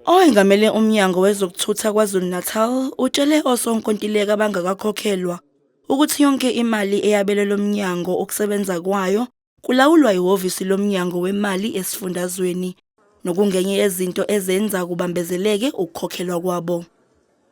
Owengamele uMnyango wezokuThutha KwaZulu-Natal utshele osonkontileka abangakakhokhelwa ukuthi yonke imali eyabelwe lo mnyango ukusebenza kwayo kulawulwa ihhovisi lomnyango wemali esifundazweni, nokungenye yezinto ezenza kubambezeleke ukukhokhelwa kwabo.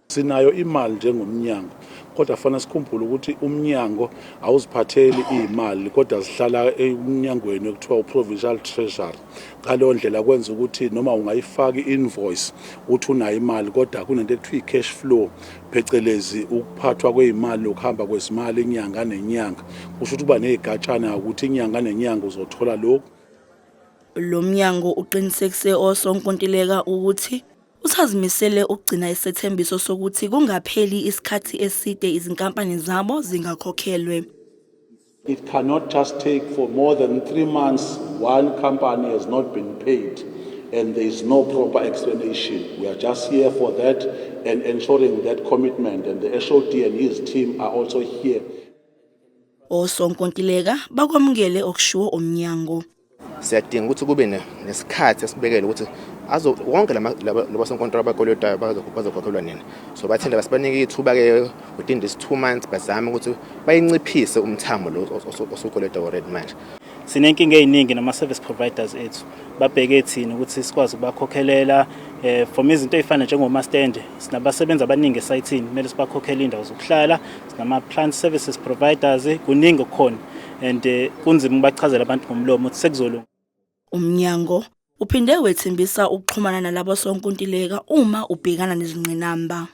Sinayo imali njengomnyango, kodwa fanele sikhumbule ukuthi umnyango awuziphatheli iy'mali, kodwa zihlala emnyangweni ekuthiwa u-Provincial Treasury. Ngaleyo ndlela kwenza ukuthi noma ungayifaka i-invoice uthi unayo imali, kodwa kunento ekuthiwa i-cash flow, phecelezi ukuphathwa kwey'mali nokuhamba kwezimali inyanga nenyanga. Kusho ukuthi kuba ney'gatshana ukuthi inyanga nenyanga uzothola lokhu. Lo mnyango uqinisekise osonkontileka ukuthi usazimisele ukugcina isethembiso sokuthi kungapheli isikhathi eside izinkampani zabo zingakhokhelwe. It cannot just take for more than 3 months one company has not been paid and there is no proper explanation. We are just here for that and ensuring that commitment, and the HOD and his team are also here. Osonkontileka bakwamukele okushiwo umnyango. Siyadinga ukuthi kube nesikhathi esibekele ukuthi azo wonke laba sonkontileka abakweletayo bazokhokhelwa nini. So bathenda basibanike ithuba-ke within this 2 months, bazame ukuthi bayinciphise umthamo lo osukweleta already manje. Sinenkinga ey'ningi nama-service providers ethu, babheke thina ukuthi sikwazi ukubakhokhelela from izinto ey'fana njengomastende. Sinabasebenzi abaningi esayithini, kumele sibakhokhele iy'ndawo zokuhlala. Sinama-plant services providers, kuningi okukhona and kunzima ukubachazela abantu ngomlomo ukuthi sekuzolunga. Umnyango uphinde wethembisa ukuxhumana nalabo sonkontileka uma ubhekana nezingqinamba.